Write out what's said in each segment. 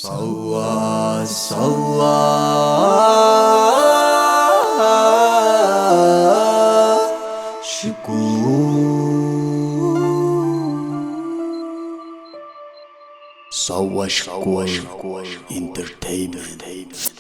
ሳዋ ሳዋ ሽኮር ሳዋ ሽኮር ኢንተርቴይንመንት።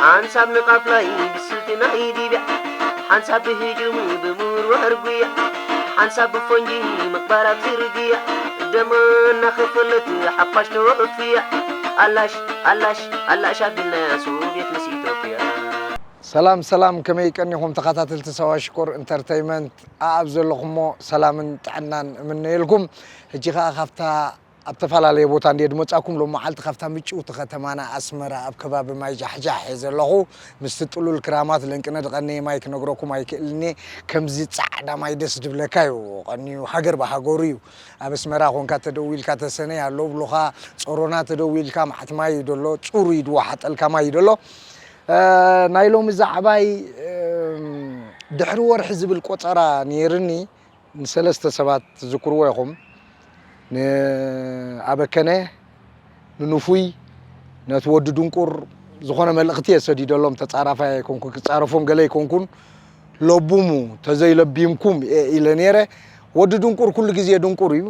ሓንሳብ ንቃፍላይ ብስልቲ ናይ ሊብያ፣ ሓንሳብ ብህጁም ብምውርዋር ጉያ፣ ሓንሳብ ብፎንጂ ምቕባር ኣብ ዝርግያ፣ ደማ እናኸፈለት ሓፋሽ ተወፍያ። ኣላሽ ኣላሽ ኣላሽ ኣቢልናያ ሶቪየት ምስ ኢትዮጵያ። ሰላም ሰላም፣ ከመይ ቀኒኹም ተኸታተልቲ ሳዋ ሽኮር ኢንተርተይመንት? ኣኣብ ዘለኹሞ ሰላምን ጥዕናን እምነየልኩም። ሕጂ ኸኣ ካብታ ኣብ ተፈላለየ ቦታ እንድየ ድመጻኩም። ሎም መዓልቲ ካብታ ምጭውቲ ከተማና ኣስመራ ኣብ ከባቢ ማይ ጃሕጃሕ እየ ዘለኹ። ምስቲ ጥሉል ክራማት ለንቅነ ድቐነየ ማይ ክነግረኩም ኣይክእልንየ። ከምዚ ጻዕዳ ማይ ደስ ድብለካ እዩ። ቀንዩ ሃገር ብሃገሩ እዩ። ኣብ ኣስመራ ኾንካ ተደዊልካ ተሰነይ ኣሎ ብሉኻ፣ ጾሮና ተደዊልካ መዓት ማይ እዩ ደሎ፣ ጽሩይ ድወሓጠልካ ማይ እዩ ደሎ። እ፣ ናይ ሎሚ ዛዕባይ፣ እም፣ ድሕሪ ወርሒ ዝብል ቆጸራ ነይርኒ። ንሰለስተ ሰባት ትዝክርዎ ኢኹም። ንኣበከነ፣ ንንፉይ፣ ነቲ ወዲ ድንቁር ዝኾነ መልእኽቲ እየ ሰዲደሎም። ተጻራፋይ ኣይኮንኩን፣ ክጻረፎም ገለ ኣይኮንኩን። ለቡሙ፣ ተዘይለቢምኩም እየ ኢለ ነይረ። ወዲ ድንቁር ኩሉ ግዜ ድንቁር እዩ።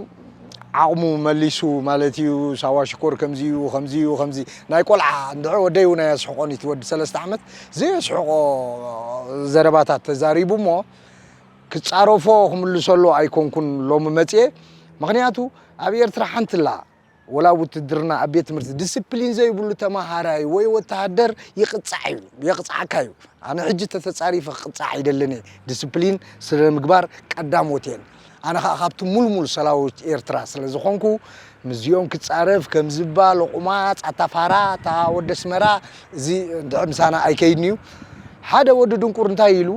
ዓቕሙ መሊሱ ማለት እዩ። ሳዋ ሽኮር ከምዚ እዩ፣ ከምዚ እዩ፣ ከምዚ። ናይ ቆልዓ እንድዒ ወደይ እውን ኣየስሕቖን እዩ፣ እቲ ወዲ ሰለስተ ዓመት። ዘየስሕቖ ዘረባታት ተዛሪቡ እሞ፣ ክጻረፎ ክምልሰሉ ኣይኮንኩን ሎሚ መጽኤ። ምኽንያቱ ኣብ ኤርትራ ሓንቲ ኣላ፣ ወላ ውትድርና ኣብ ቤት ትምህርቲ ዲስፕሊን ዘይብሉ ተማሃራይ ወይ ወተሃደር ይቕጻዕ እዩ፣ የቕጽዓካ እዩ። ኣነ ሕጂ ተተጻሪፈ ክቕጻዕ ኣይደልን እየ። ዲስፕሊን ስነ ምግባር ቀዳሞት እየን። ኣነ ኸኣ ካብቲ ሙልሙል ሰራዊት ኤርትራ ስለ ዝኾንኩ፣ ምስዚኦም ክጻረፍ ከም ዝባ ሎቑማጽ፣ ኣታ ፋራ፣ ኣታ ወዲ ኣስመራ፣ እዚ እንድዒ ምሳና ኣይከይድን እዩ። ሓደ ወዲ ድንቁር እንታይ ኢሉ፣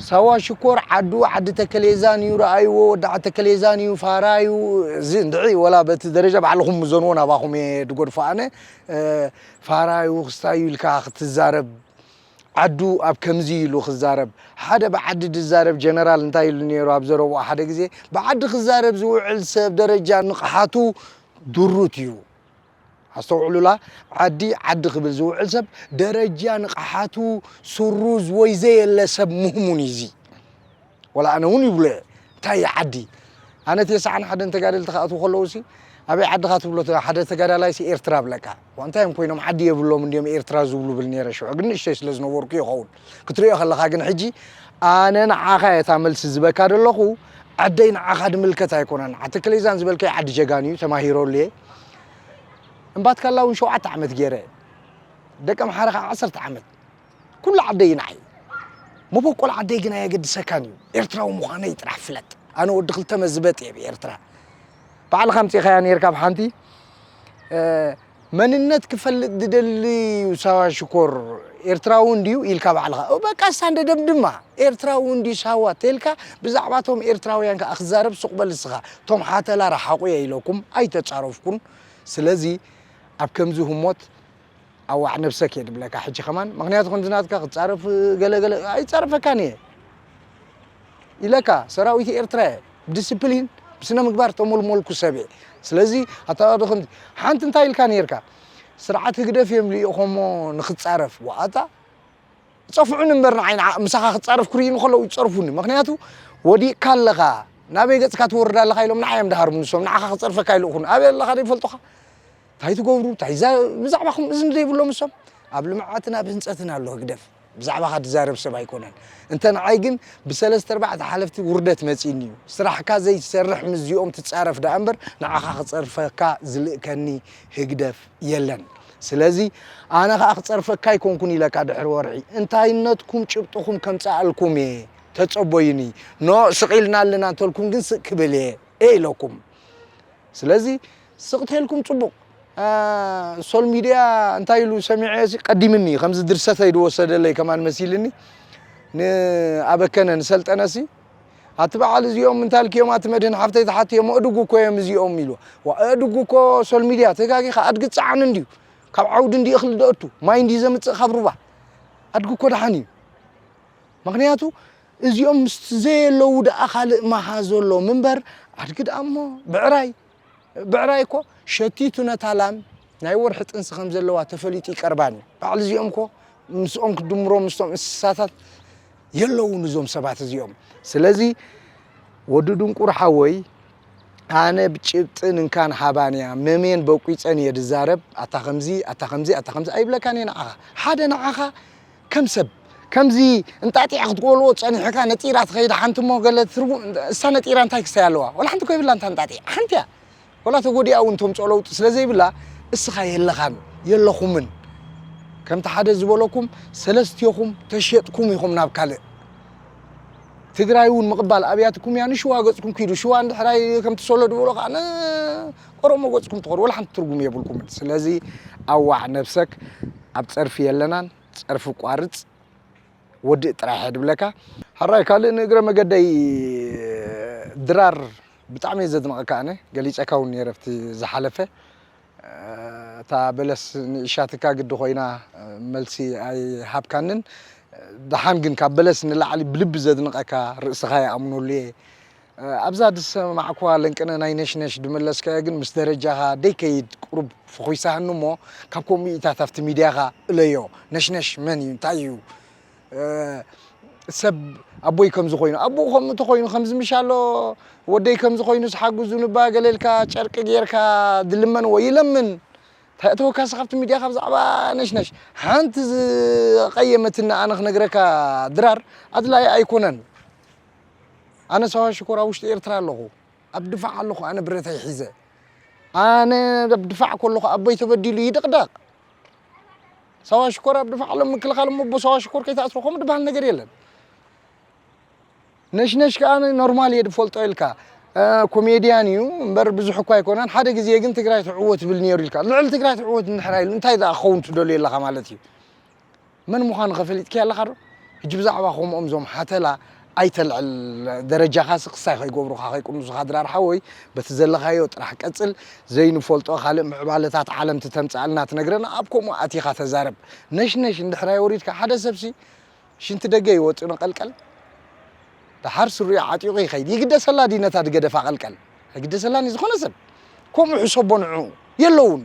ሳዋ ሽኮር ዓዱ ዓዲ ተከሌዛን እዩ፣ ረኣይዎ፣ ወዲ ዓዲ ተከሌዛን እዩ፣ ፋራ እዩ። እዚ እንድዒ ወላ በቲ ደረጃ ባዕልኹም ምዘንዎ ናባኹም እየ ድገድፎ ኣነ። እ፣ ፋራ እዩ፣ ክስታይ እዩ ኢልካ ክትዛረብ፣ ዓዱ ኣብ ከምዚ ኢሉ ክዛረብ። ሓደ ብዓዲ ድዛረብ ጀነራል እንታይ ኢሉ ነይሩ ኣብ ዘረብኡ ሓደ ግዜ፣ ብዓዲ ክዛረብ ዝውዕል ሰብ ደረጃ ንቕሓቱ ድሩት እዩ። ኣስተውዕሉላ፣ ዓዲ ዓዲ ክብል ዝውዕል ሰብ ደረጃ ንቕሓቱ ስሩዝ ወይ ዘየለ ሰብ ምህሙን እዩ እዚ። ወላ ኣነ እውን ይብሎ እየ። እንታይ እዩ ዓዲ? ኣነ ተስዓን ሓደን ተጋደልቲ ክኣትዉ ከለዉ ሲ፣ ኣበይ ዓድኻ ትብሎ? ሓደ ተጋዳላይ ሲ ኤርትራ ብለካ። ዋ፣ እንታይ እዮም ኮይኖም? ዓዲ የብሎም እንድዮም ኤርትራ ዝብሉ ብል ነይረ ሽዑ። ግን ንእሽተይ ስለ ዝነበርኩ ይኸውን። ክትሪኦ ከለኻ ግን ሕጂ ኣነ ንዓኻ እየ እታ መልሲ ዝበካ ዘለኹ። ዓደይ ንዓኻ ድምልከት ኣይኮነን። ዓዲ ክሌዛን ዝበልካዮ ዓዲ ጀጋኑ እዩ፣ ተማሂረሉ እየ። እምባትካላ እውን ሸውዓተ ዓመት ገይረ። ደቀምሓረ ከዓ ዓሰርተ ዓመት። ኩሉ ዓደይ ንዓይ። መበቆል ዓደይ ግን ኣየገድሰካን እዩ። ኤርትራዊ ምዃነይ ጥራሕ ፍለጥ። ኣነ ወዲ ክልተ መዝበጥ እየ ብኤርትራ። ባዕልኻ ኣምጺእኻያ ነይርካ ብሓንቲ፣ እ፣ መንነት ክፈልጥ ዝደሊ እዩ ሳዋ ሽኮር። ኤርትራዊ እንድዩ ኢልካ ባዕልኻ። ኦ፣ በቃ ስታንደደም ድማ። ኤርትራዊ እንድዩ ሳዋ ተልካ ብዛዕባ እቶም ኤርትራውያን ከኣ ክዛረብ ሱቕ በል እስኻ። እቶም ሓተላ ረሓቑ እየ ኢለኩም ኣይተጻረፍኩን። ስለዚ ኣብ ከምዚ ህሞት ኣዋዕ ነብሰክ እየ ድብለካ ሕጂ ከማን። ምኽንያቱ ከምዚ ናትካ ክጻረፍ ገለ ገለ ኣይጻረፈካን እየ ኢለካ። ሰራዊት ኤርትራ እየ። ብዲስፕሊን፣ ብስነ ምግባር ተሞልሞልኩ ሰብ እየ። ስለዚ ኣታ ድኽም-፣ ሓንቲ እንታይ ኢልካ ነይርካ? ስርዓት ህግደፍ እዮም ልኢኾሞ ንኽጻረፍ። ዋኣታ ጸፍዑኒ እምበር ንዓይ ንዓ-፣ ምሳኻ ክጻረፍ ክርእዩኒ ከለዉ ይጸርፉኒ። ምኽንያቱ ወዲቕካ ኣለኻ፣ ናበይ ገጽካ ትወርድ ኣለኻ ኢሎም ንዓይ እዮም ድሃርሙ ንሶም። ንዓኻ ክጸርፈካ ኣይልእኹን። ኣበይ ኣለኻ ዶ ይፈልጡኻ? እንታይ ትገብሩ? እንታይ ዛ-፣ ብዛዕባኹም እዝኒ ዘይብሎም ንሶም። ኣብ ልምዓትን ኣብ ህንጸትን ኣሎ ህግደፍ። ብዛዕባኻ ድዛረብ ሰብ ኣይኮነን። እንተ ንዓይ ግን ብሰለስተ ኣርባዕተ ሓለፍቲ ውርደት መጺእኒ እዩ። ስራሕካ ዘይትሰርሕ ምስዚኦም ትጻረፍ ደኣ እምበር ንዓኻ ክጸርፈካ ዝልእከኒ ህግደፍ የለን። ስለዚ ኣነ ኸኣ ክጸርፈካ ኣይኮንኩን ኢለካ ድሕሪ ወርሒ። እንታይነትኩም ጭብጥኹም ከምጽኣልኩም እየ። ተጸበዩኒ። ኖ ስቕ ኢልና ኣለና እንተልኩም ግን ስቕ ክብል እየ፣ እየ ኢለኩም። ስለዚ ስቕ ተልኩም ጽቡቕ። አ፣ ሶል ሚድያ እንታይ ኢሉ ሰሚዐ ሲ ቀዲምኒ፣ ከምዚ ድርሰተይ ድወሰደለይ ከማን መሲልኒ። ንኣበከነ ንሰልጠነ ሲ ኣቲ በዓል እዚኦም እንታይ ኢልክዮም ኣቲ መድህን ሓፍተይ ትሓትዮም ኣእድጉ እኮ እዮም እዚኦም ኢሉ። ዋ ኣእድጉ እኮ ሶል ሚድያ ተጋጊኻ ኣድጊ ጸዓኑ እንድዩ። ካብ ዓውዲ እንዲ እኽሊ ደእቱ ማይ እንዲ ዘምጽእ ካብ ሩባ ኣድጊ እኮ ደሓን እዩ። ምኽንያቱ እዚኦም ምስ ዘየለዉ ደኣ ካልእ መሃዞ ኣሎ ምንበር ኣድጊ ደኣ እሞ ብዕራይ ብዕራይ እኮ ሸቲቱ ነታ ላም ናይ ወርሒ ጥንሲ ከም ዘለዋ ተፈሊጡ ይቀርባን እዩ። ባዕሉ እዚኦም እኮ ምስኦም ክድምሮም ምስቶም እንስሳታት የለውን እዞም ሰባት እዚኦም። ስለዚ ወዲ ድንቁር ሓወይ ኣነ ብጭብጥን እንካን ሃባን እያ መሜን በቂጸን እየ ዝዛረብ። ኣታ ከምዚ ኣታ ከምዚ ኣታ ከምዚ ኣይብለካን እየ ንዓኻ ሓደ ንዓኻ ከም ሰብ ከምዚ እንጣጢዕ ክትጎልዎ ጸኒሕካ ነጢራ ትኸይድ ሓንቲ እሞ ገለ ትርጉም እሳ ነጢራ እንታይ ክስታይ ኣለዋ? ወላ ሓንቲ እኮ የብላ እንታ እንጣጢዕ ሓንቲ እያ። ወላ ተጎዲኣ እውን ተምፅኦ ለውጢ ስለ ዘይብላ እስኻ የለኻን የለኹምን። ከምቲ ሓደ ዝበለኩም ሰለስቲኹም ተሸጥኩም ኢኹም ናብ ካልእ። ትግራይ እውን ምቕባል ኣብያትኩም እያ። ንሽዋ ገፅኩም ኪዱ ሽዋ እንድሕራይ ከምቲ ሶሎ ዝበሎ ከዓ ንኦሮሞ ገፅኩም ትኸዱ ወላ ሓንቲ ትርጉም የብልኩምን። ስለዚ ኣዋዕ ነብሰክ ኣብ ፀርፊ የለናን። ፀርፊ ቋርፅ ወድእ ጥራሕ እየ ድብለካ። ሓራይ ካልእ ንእግረ መገደይ ድራር ብጣዕሚ እየ ዘድንቐካ ኣነ ገሊፀካ እውን ነይረ ኣብቲ ዝሓለፈ እታ በለስ ንእሻትካ ግዲ ኮይና መልሲ ኣይሃብካንን። ደሓን ግን ካብ በለስ ንላዕሊ ብልቢ ዘድንቐካ ርእስኻ ይኣምነሉ እየ። ኣብዛ ዝሰማዕኩዋ ለንቅነ ናይ ነሽነሽ ዝመለስካዮ ግን ምስ ደረጃኻ ደይከይድ ቁሩብ ፈኹይሳህኒ እሞ ካብ ከምኡ ኢታት ኣብቲ ሚድያኻ እለዮ። ነሽነሽ መን እዩ እንታይ እዩ? ሰብ ኣቦይ ከምዚ ኮይኑ ኣቦኡ ከምኡ ተኮይኑ ከምዚ ምሽ ኣሎ ወደይ ከምዚ ኮይኑ ዝሓግዙ ንባ ገለልካ ጨርቂ ጌርካ ድልመን ወይ ይለምን። እንታይ እተወካሲ ካብቲ ሚድያ ካብ ዛዕባ ነሽነሽ ሓንቲ ዝቀየመትኒ ኣነ ክነግረካ ድራር ኣድላይ ኣይኮነን። ኣነ ሳዋ ሽኮር ኣብ ውሽጢ ኤርትራ ኣለኹ። ኣብ ድፋዕ ኣለኹ ኣነ ብረተይ ሒዘ። ኣነ ኣብ ድፋዕ ከለኹ ኣቦይ ተበዲሉ ይድቕደቕ። ሳዋ ሽኮር ኣብ ድፋዕ ኣሎ ምክልኻል እሞ ኣቦ ሳዋ ሽኮር ከይትኣስሮ ከምኡ ድበሃል ነገር የለን። ነሽነሽ ከኣ ኖርማል እየ ድፈልጦ ኢልካ ኮሜድያን እዩ እምበር ብዙሕ እኳ ኣይኮነን። ሓደ ግዜ ግን ትግራይ ትዕወት ትብል ነይሩ ኢልካ ልዕሊ ትግራይ ትዕወት እንድሕራ ኢሉ እንታይ ደኣ ክኸውን ትደልዮ ኣለኻ ማለት እዩ? መን ምዃኑ ከፈሊጥኪ ኣለኻ ዶ? ሕጂ ብዛዕባ ከምኦም ዞም ሓተላ ኣይተልዕል። ደረጃኻሲ ክሳይ ከይገብሩኻ ከይቅንሱኻ ድራር ሓወይ በቲ ዘለኻዮ ጥራሕ ቀጽል። ዘይንፈልጦ ካልእ ምዕባለታት ዓለም ትተምጽኣልና ትነግረና ኣብ ከምኡ ኣቲኻ ተዛረብ። ነሽነሽ እንድሕር ኣይወሪድካ ሓደ ሰብሲ ሽንቲ ደገ ይወጽእ ንቐልቀል። ደሓር ስሪኡ ዓጢቑ ይኸይድ። ይግደሰላ ድዩ ነታ ዝገደፋ ቀልቀል? ኣይግደሰላን እዩ ዝኾነ ሰብ። ከምኡ ሕሰቦ ንዕኡ። የለውን።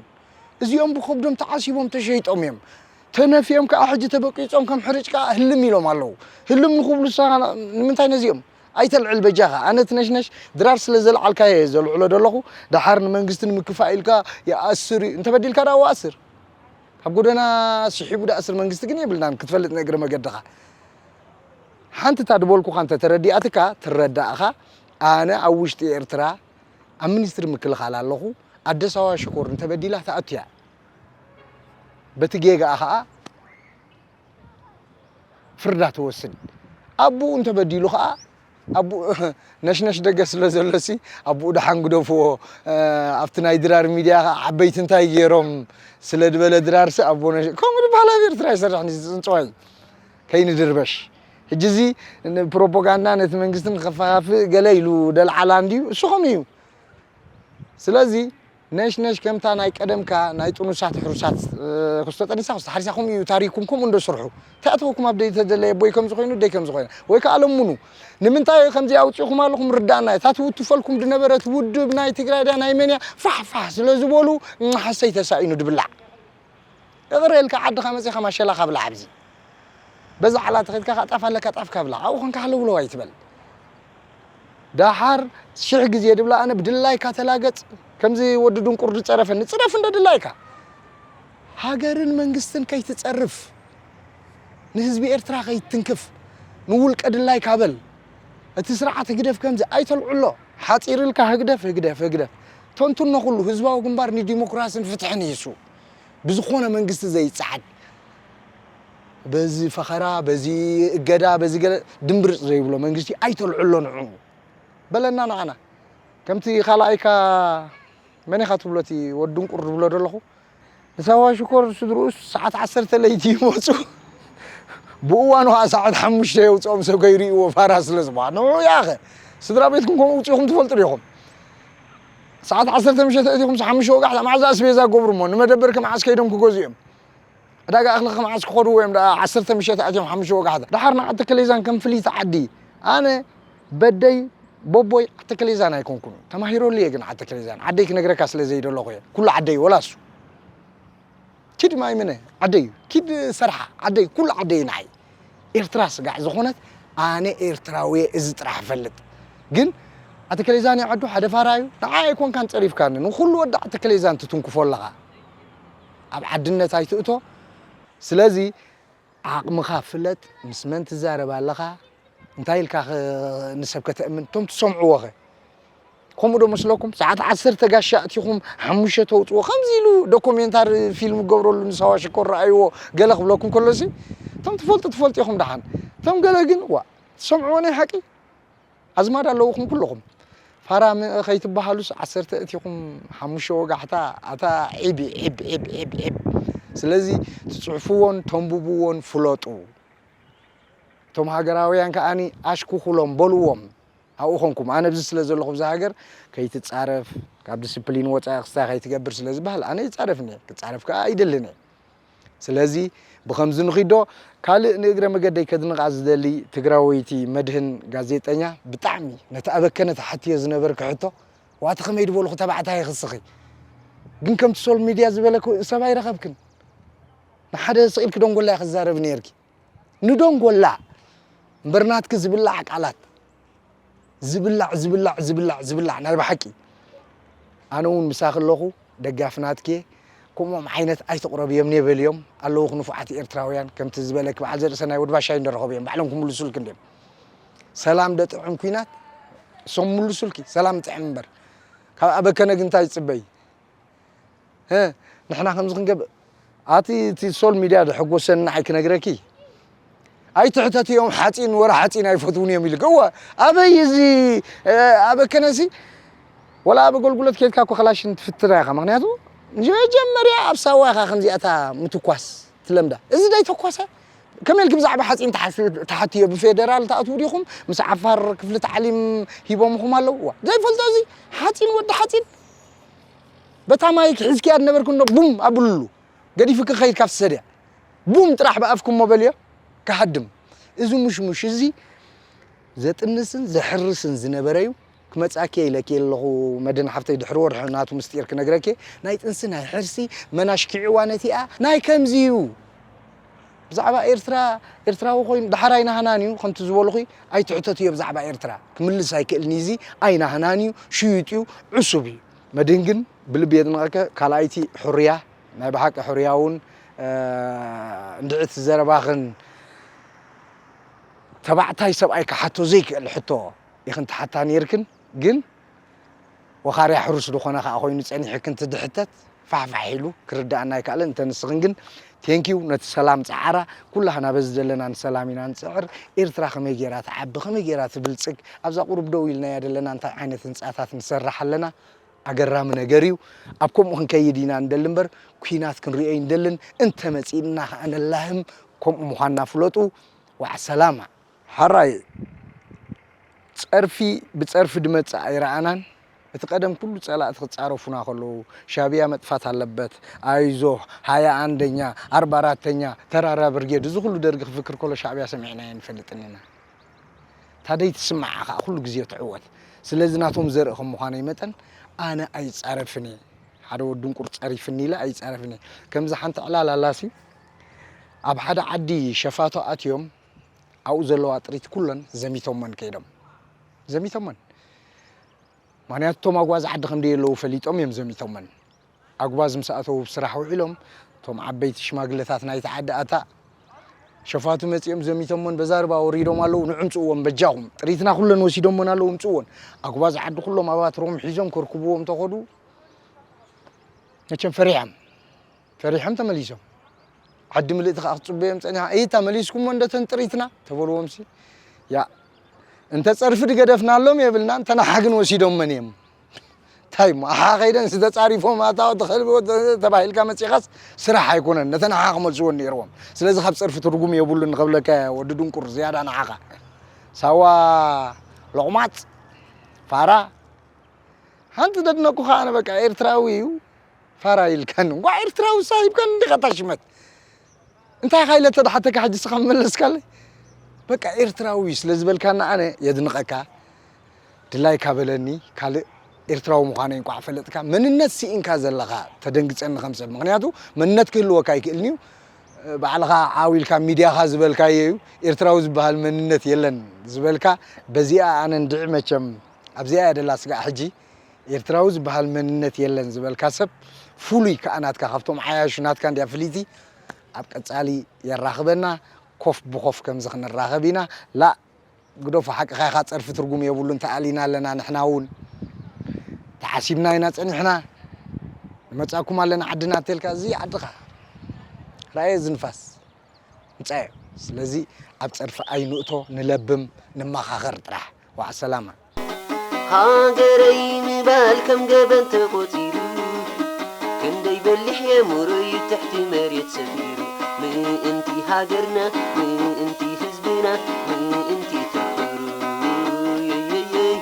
እዚኦም ብኸብዶም ተዓሲቦም ተሸይጦም እዮም። ተነፊኦም ከዓ ሕጂ ተበቂጾም ከም ሕርጭ ከዓ ህልም ኢሎም ኣለዉ። ህልም ንኽብሉ ንስኻ ንምንታይ ነዚኦም ኣይተልዕል በጃኻ። ኣነ ትነሽነሽ ድራር ስለ ዘልዓልካዮ እየ ዘልዕሎ ዘለኹ። ደሓር ንመንግስቲ ንምክፋእ ኢልካ ይኣስር እዩ። እንተበዲልካ ደኣ ወኣስር። ካብ ጎደና ስሒቡ ደኣ ስር መንግስቲ ግን የብልናን ክትፈልጥ ንእግሪ መገድኻ ሓንቲ እታ ድበልኩኻ እንተ ተረዲኣትካ ትረዳእኻ ኣነ ኣብ ውሽጢ ኤርትራ ኣብ ሚኒስትሪ ምክልኻል ኣለኹ ኣደ ሳዋ ሽኮር እንተበዲላ ትኣቱ እያ በቲ ጌጋኣ ኸኣ ፍርዳ ትወስድ ኣቡኡ እንተበዲሉ ኸኣ ኣቡኡ ነሽነሽ ደገ ስለ ዘሎሲ ኣቡኡ ደሓን ግደፍዎ ኣብቲ ናይ ድራር ሚድያ ኸዓ ዓበይቲ እንታይ ገይሮም ስለ ዝበለ ድራርሲ ኣቦ ነሽ ከምኡ ዝበሃል ኣብ ኤርትራ ይሰርሕን እዩ ዝፅንፅዋይ ከይንድርበሽ ሕጂ እዚ ፕሮፓጋንዳ ነቲ መንግስቲ ንኸፈኻፍእ ገለ ኢሉ ደልዓላ እንድዩ እሱ ከምኡ እዩ ስለዚ ነሽነሽ ከምታ ናይ ቀደምካ ናይ ጥኑሳት ሕሩሳት ክስቶ ጠኒሳ ክስቶ ሓሪሳ ከምኡ እዩ ታሪኩም ከምኡ እንዶ ስርሑ ተእተወኩም ኣብ ደይ ተደለየ ቦይ ከም ዝኾይኑ ደይ ከም ዝኾይኑ ወይ ከዓ ለምኑ ንምንታይ ከምዚ ኣውፅእኹም ኣለኹም ርዳእና እታ ትውትፈልኩም ዝነበረት ውድብ ናይ ትግራይ ድያ ናይ መን እያ ፋሕ ፋሕ ስለ ዝበሉ ሓሰይ ተሳኢኑ ድብላዕ እቕረ ኢልካ ዓድኻ መፂኻ ማሸላኻ ብላዕ ኣብዚ በዛ ዓላ ተኸድካ ከዓ ጣፍ ኣለካ ጣፍካ ብላዕ ኣብኡ ኮንካ ሃለውለው ኣይትበል ደሓር ሽሕ ግዜ ድብላ ኣነ ብድላይካ ተላገጽ ከምዚ ወዲ ድንቁር ዝጸረፈኒ ጽረፍ እንደ ድላይካ ሃገርን መንግስትን ከይትጸርፍ ንህዝቢ ኤርትራ ከይትንክፍ ንውልቀ ድላይካ በል እቲ ስርዓት ህግደፍ ከምዚ ኣይተልዕሎ ሓጺር ኢልካ ህግደፍ ህግደፍ ህግደፍ ተንትኖ ኩሉ ህዝባዊ ግንባር ንዲሞክራስን ፍትሕን ይሱ ብዝኾነ መንግስቲ ዘይጸዓድ በዚ ፈኸራ በዚ እገዳ በዚ ገለ ድምብርፅ ዘይብሎ መንግስቲ ኣይተልዕሎ ንዑ በለና ንዓና ከምቲ ካልኣይካ መን ኢኻ ትብሎ እቲ ወዲ ድንቁር ዝብሎ ዘለኹ ንሳዋ ሽኮር ስድርኡስ ሰዓት ዓሰርተ ለይቲ ይመፁ ብእዋኑ ከዓ ሰዓት ሓሙሽተ የውፅኦም ሰብ ከይርእይዎ ፋራ ስለ ዝበሃል ንዑ ያኸ ስድራ ቤትኩም ከምኡ ውፅኢኹም ትፈልጡ ዲኹም? ሰዓት ዓሰርተ ምሸት ኣእቲኹም ሓሙሽተ ወጋሕታ መዓዝ ኣስቤዛ ክገብሩ እሞ ንመደበር ከመዓዝ ከይዶም ክገዝኡ እዮም? ዕዳጋ እኽሊ ከመዓዝ ክኸዱ እዮም? ደኣ ዓሰርተ ምሸት ኣእትዮም ሓሙሽተ ወጋሕታ። ደሓር ንዓዲ ተከሌዛን ከም ፍልይቲ ዓዲ ኣነ በደይ ቦቦይ ዓዲ ተከሌዛን ኣይኮንኩን። ተማሂረሉ እየ ግን ዓዲ ተከሌዛን ዓደይ ክነግረካ ስለ ዘይደለኹ እየ። ኩሉ ዓደይ ወላ እሱ ኪድ ማይ ምነ ዓደይ ኪድ ሰርሓ ዓደይ ኩሉ ዓደይ ንዓይ። ኤርትራ ስጋዕ ዝኾነት ኣነ ኤርትራዊ እየ፣ እዚ ጥራሕ እፈልጥ። ግን ኣተከሌዛን ዓዱ ሓደ ፋራ እዩ። ንዓ ኣይኮንካን ጸሪፍካኒ፣ ንኹሉ ወዲ ኣተከሌዛን ትትንክፎ ኣለኻ። ኣብ ዓድነት ኣይትእቶ። ስለዚ ዓቕምኻ ፍለጥ፣ ምስ መን ትዛረብ ኣለኻ፣ እንታይ ኢልካ ንሰብ ከተእምን፣ እቶም ትሰምዕዎ ኸ? ከምኡ ዶ መስለኩም? ሰዓት ዓሰርተ ጋሻ ኣእቲኹም ሓሙሽተ ተውፅዎ፣ ከምዚ ኢሉ ዶኩሜንታሪ ፊልም ክገብረሉ ንሳዋ ሽኮር ረኣይዎ ገለ ክብለኩም ከሎሲ፣ እቶም ትፈልጡ ትፈልጡ ኢኹም ደሓን። እቶም ገለ ግን ዋ ትሰምዕዎ ናይ ሓቂ ኣዝማድ ኣለውኹም ኩልኹም። ፋራ ከይትበሃሉስ ዓሰርተ እቲኹም ሓሙሽተ ወጋሕታ ኣታ ዒብ ዒብ ዒብ ዒብ ዒብ። ስለዚ ትፅሕፍዎን ተንብብዎን ፍለጡ። እቶም ሃገራውያን ከኣኒ ኣሽኩኹሎም በልዎም። ኣብኡ ኾንኩም ኣነ ብዚ ስለ ዘለኹ ብዚ ሃገር ከይትጻረፍ ካብ ዲስፕሊን ወጻኢ ክስታይ ከይትገብር ስለ ዝበሃል ኣነ ይጻረፍኒ እየ፣ ክጻረፍ ከኣ ኣይደልን እየ። ስለዚ ብኸምዚ ንኺዶ ካልእ ንእግረ መገደይ ከድንቓ ዝደሊ ትግራወይቲ መድህን ጋዜጠኛ ብጣዕሚ ነቲ ኣበከነ ተሓትዮ ዝነበርኪ ሕቶ ዋቲ ከመይ ድበልኹ ተባዕታይ ክስኺ ግን ከምቲ ሶል ሚድያ ዝበለኩ ሰብ ኣይረኸብክን ንሓደ ስቕ ኢልኪ ደንጎላ ክዛረብ ነርኪ ንደንጎላ እምበር ናትኪ ዝብላዕ ቃላት ዝብላዕ ዝብላዕ ዝብላዕ ዝብላዕ ናይ ብሓቂ ኣነ እውን ምሳኺ ኣለኹ ደጋፊ ናትኪ እየ ከምኦም ዓይነት ኣይትቕረብዮም ኔበልዮም ኣለዉ ንፉዓት ኤርትራውያን ከምቲ ዝበለኪ በዓል ዘርእሰናይ ወድባሻይ እንደረኸቡ እዮም ባዕሎም ክምልሱልኪ እንድዮም ሰላም ደጥዕም ኩናት እሶም ምልሱልኪ ሰላም ጥዕም እምበር ካብ ኣበከነ ግን እንታይ ይፅበይ ንሕና ከምዚ ክንገብር ኣቲ እቲ ሶል ሚድያ ዘሐጎሰኒ ንዓይ ክነግረኪ ኣይትሕተትዮም ሓፂን ወረ ሓፂን ኣይፈትውን እዮም ኢሉ እወ ኣበይ እዚ ኣበከነሲ ወላ ኣብ ኣገልግሎት ከድካ እኮ ክላሽን ትፍትና ኢኻ ምክንያቱ መጀመርያ ኣብ ሳዋ ኢኻ ከምዚኣታ ምትኳስ ትለምዳ እዚ ዘይተኮሰ ከመይ ኢልኪ ብዛዕባ ሓፂን ተሓትዮ ብፌደራል ትኣትዉ ዲኹም ምስ ዓፋር ክፍሊ ታዕሊም ሂቦምኹም ኣለዉ ዘይፈልጦ እዚ ሓፂን ወዲ ሓፂን በታ ማይክ ሒዝክያ ዝነበርክ እንዶ ቡም ኣብሉሉ ገዲፍኪ ክኸይድ ካብ ትሰድያ ቡም ጥራሕ ብኣፍኪ እሞ በልዮ ክሃድም እዚ ሙሽሙሽ እዚ ዘጥንስን ዘሕርስን ዝነበረ እዩ ክመጻኪ ኢለኪ ኣለኹ መድን ሓፍተይ ድሕሪ ወርሒ ናቱ ምስጢር ክነግረኪ ናይ ጥንሲ ናይ ሕርሲ መናሽኪዕዋ ነቲኣ ናይ ከምዚ እዩ ብዛዕባ ኤርትራ ኤርትራዊ ኮይኑ ዳሕራይ ናህናን እዩ ከምቲ ዝበልኹ ኣይትሕተትዮ ብዛዕባ ኤርትራ ክምልስ ኣይክእልን እዩ እዚ ኣይናህናን እዩ ሽዩጥ እዩ ዕሱብ እዩ መድን ግን ብልቢ የድንቐከ ካልኣይቲ ሕሩያ ናይ ብሓቂ ሕሩያ እውን እንድዒ እቲ ዘረባኽን ተባዕታይ ሰብኣይ ክሓቶ ዘይክእል ሕቶ ኢኽን ትሓታ ነይርክን ግን ወኻርያ ሕሩስ ዝኾነ ከዓ ኮይኑ ፀኒሕክን ትድሕተት ፋሕፋሕ ኢሉ ክርዳኣና ኣይከኣለን እንተ ንስኽን ግን ቴንኪው ነቲ ሰላም ፀዓራ ኩላህና በዚ ዘለና ንሰላም ኢና ንፅዕር ኤርትራ ከመይ ገይራ ትዓቢ ከመይ ገይራ ትብልፅግ ኣብዛ ቁሩብ ደው ኢልናያ ዘለና እንታይ ዓይነት ህንፃታት ንሰርሕ ኣለና ኣገራሚ ነገር እዩ ኣብ ከምኡ ክንከይድ ኢና ንደሊ እምበር ኩናት ክንሪኦ ይንደልን እንተመፂእና ከዓ ነላህም ከምኡ ምዃንና ፍለጡ ዋዕ ሰላማ ሓራይ ጸርፊ ብጸርፊ ድመጽእ ኣይረኣናን እቲ ቀደም ኩሉ ጸላእቲ ክጻረፉና ከለዉ ሻብያ መጥፋት ኣለበት ኣይዞህ ሃያ ኣንደኛ ኣርባ ኣራተኛ ተራራ ብርጌድ እዚ ኩሉ ደርጊ ክፍክር ከሎ ሻዕብያ ሰሚዕና ኣይንፈልጥን ኢና ታደይ ትስምዓ ከዓ ኩሉ ግዜ ትዕወት ስለዚ ናቶም ዘርኢ ከም ምዃነይ መጠን ኣነ ኣይጻረፍን እየ ሓደ ወዲ እንቁር ጸሪፍኒ ኢለ ኣይጻረፍን እየ ከምዚ ሓንቲ ዕላል ኣላሲ ኣብ ሓደ ዓዲ ሸፋቶ ኣትዮም ኣብኡ ዘለዋ ጥሪት ኩለን ዘሚቶመን ከይዶም ዘሚቶመን ምክንያቱ እቶም ኣጓዝ ዓዲ ከም ደየለዉ ፈሊጦም እዮም ዘሚቶመን ኣጓዝ ምስ ኣተዉ ብስራሕ ውዒሎም እቶም ዓበይቲ ሽማግለታት ናይቲ ዓዲ ኣታ ሸፋቱ መፂኦም ዘሚቶመን በዛ ርባ ወሪዶም ኣለዉ ንዕምፅእዎም በጃኹም ጥሪትና ኩለን ወሲዶመን ኣለዉ ምፅእዎን ኣጓዝ ዓዲ ኩሎም ኣባትሮም ሒዞም ከርክብዎም ተኸዱ መቸም ፈሪሖም ፈሪሖም ተመሊሶም ዓዲ ምልእቲ ከዓ ክትፅበዮም ፀኒሓ እይታ መሊስኩሞ እንደተን ጥሪትና ተበልዎም ሲ ያ እንተ ፀርፊ ድገደፍናሎም የብልናን ተናሓ ግን ወሲዶመን እዮም እንታይ እሞ ኣሓ ከይደን ዝተፃሪፎም ኣታወ ተኸልብዎ ተባሂልካ መፂኻስ ስራሕ ኣይኮነን ነተን ኣሓ ክመልስዎ ነይርዎም ስለዚ ካብ ፀርፊ ትርጉም የብሉን ንኸብለካ ወዲ ድንቁር ዝያዳ ንዓኻ ሳዋ ሎቕማፅ ፋራ ሓንቲ ደድነቁ ከኣ ኣነ በቃ ኤርትራዊ እዩ ፋራ ኢልካን እንኳ ኤርትራዊ ሳሂብካን እንዲኻ እታ ሽመት እንታይ ኢኻ ኢለ ተዳሓተካ ሕጂ ስኻ መለስካለይ በቃ ኤርትራዊ እዩ ስለ ዝበልካና ኣነ የድንቐካ ድላይካ በለኒ ካልእ ኤርትራዊ ምዃነይ እንኳዕ ፈለጥካ መንነት ስኢንካ ዘለኻ ተደንግጸኒ ከም ሰብ ምኽንያቱ መንነት ክህልወካ ኣይክእልን እዩ ባዕልኻ ዓው ኢልካ ሚድያኻ ዝበልካዮ እዩ ኤርትራዊ ዝበሃል መንነት የለን ዝበልካ በዚኣ ኣነ እንድዒ መቸም ኣብዚኣ እያ ደላ ስጋዕ ሕጂ ኤርትራዊ ዝበሃል መንነት የለን ዝበልካ ሰብ ፍሉይ ከኣ ናትካ ካብቶም ዓያሹ ናትካ እንድያ ፍልይቲ ኣብ ቀጻሊ የራኽበና ኮፍ ብኾፍ ከምዚ ክንራኸብ ኢና ላእ ግደፎ ሓቅኻ ኢኻ ጸርፊ ትርጉም የብሉን ተኣሊና ኣለና ንሕና እውን ተሓሲብና ኢና ጸኒሕና ንመጻኩም ኣለና ዓድና ተልካ እዚ ዓድኻ ራየ ዝንፋስ ምጻዮ ስለዚ ኣብ ጸርፊ ኣይንእቶ ንለብም ንመኻኸር ጥራሕ ዋዕ ሰላማ ሃገረይ ምባል ከም ገበን ተቖጺሩ ክንደይ በሊሕ የሙሩይ ትሕቲ መሬት ሰፊሩ ምእንቲ ሃገርና ምእንቲ ህዝብና ምእንቲ ተኽብሩ የየየይ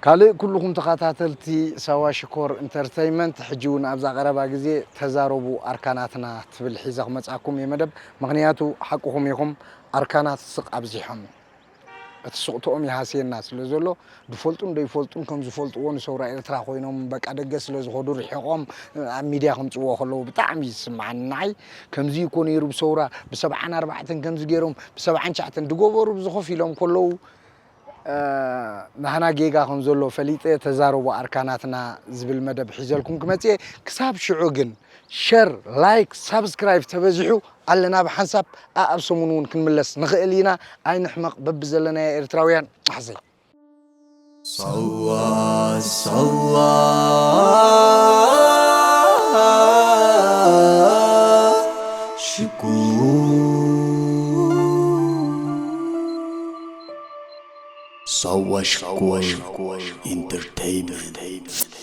ካልእ ኩልኹም ተኸታተልቲ ሳዋ ሽኮር ኢንተርተይመንት ሕጂ እውን ኣብዛ ቀረባ ግዜ ተዛረቡ ኣርካናትና ትብል ሒዘ ክመጻኩም እየ መደብ ምኽንያቱ ሓቅኹም ኢኹም ኣርካናት ስቕ ኣብዚሖም እቲ ስቕትኦም ይሃስየና ስለ ዘሎ ዝፈልጡን ዘይፈልጡን ከም ዝፈልጥዎ ንሰውራ ኤርትራ ኮይኖም በቃ ደገ ስለ ዝኸዱ ርሒቖም ኣብ ሚድያ ከምፅዎ ከለዉ ብጣዕሚ እዩ ዝስምዓኒ ንዓይ ከምዚ እኮ ነይሩ ብሰውራ ብሰብዓን ኣርባዕተን ከምዚ ገይሮም ብሰብዓን ትሽዓተን ድገበሩ ብዝኸፍ ኢሎም ከለዉ ናህና ጌጋ ከም ዘሎ ፈሊጠ ተዛረቡ ኣርካናትና ዝብል መደብ ሒዘልኩም ክመፅእ ክሳብ ሽዑ ግን ሸር ላይክ ሳብስክራይብ ተበዚሑ ኣለና ብሓንሳብ ኣኣብ ሰሙን እውን ክንምለስ ንኽእል ኢና ኣይንሕመቕ በብዘለናዮ ኤርትራውያን ኣሕዘይ ሳዋ ሳዋ ሽኮር ሳዋ ሽኮር ኢንተርተይመንት